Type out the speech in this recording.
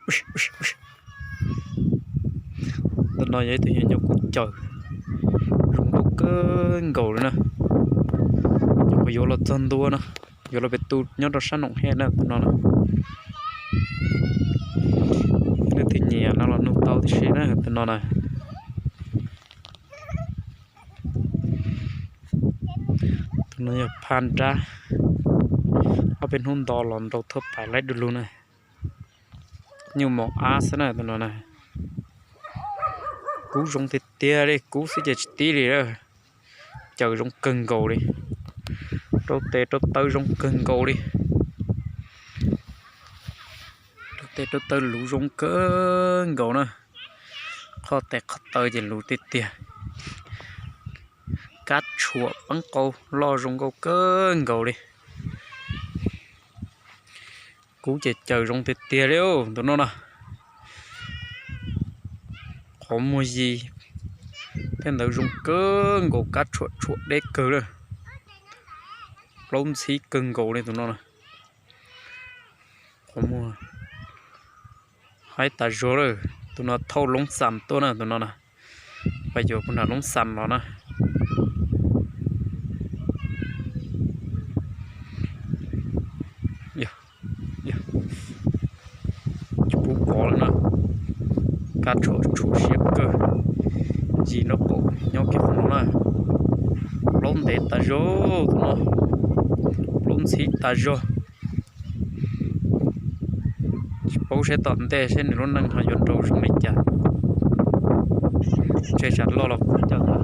Tus no yog ib tug nyuam nyuj kub caws, zoo nkauj kawg nkaus li na. Nyuam qhuav yuav los txog ntua no, yuav los pem tu nyob rau sab Noom Hej na tus no na. Leej twg nyiam no los nug tau tib si na tus no na. Tus no yog phaj nrab, ob peb hnub nto los nrau thaj pais laib du lug na. Nyuj mos ab xwb na tus no na. Kub zoo tiag tiag li, kub xwb ces tsis tib li. Caws zoo kawg nkaus li, rau tes rau taw zoo kawg nkaus li. Rau tes rau taw luv zoo kawg nkaus na. Qhov tes qhov taw ces luv tiag tiag. Kab tshuam peeb qau loj zoo nkauj kawg nkaus li. Kub ces caws zoo tiag tiag li tus no na. Qhov muag yig tej ntawd zoo kawg nkaus, kab tshuam tshuam deb kawg li. Plaub ntxhib kawg nkaus li tus no na. Qhov muag haib tas zog lawm, tus no thauj loob xam tuaj na tus no na. Pais yuav puag nram loob xam los na. Tsis pub pov lawm na. Kab tshuam tshuam siab kawg. Yig nraub qaum nyob kiag qhov no na. Plaub ntev tas zog tus no, plaub ntxhib tas zog. Tsis paub saib tom ntej saib nws lub neej ho yuav nrau zoo li cas. Ntshe tsam loj los kuj coj tau.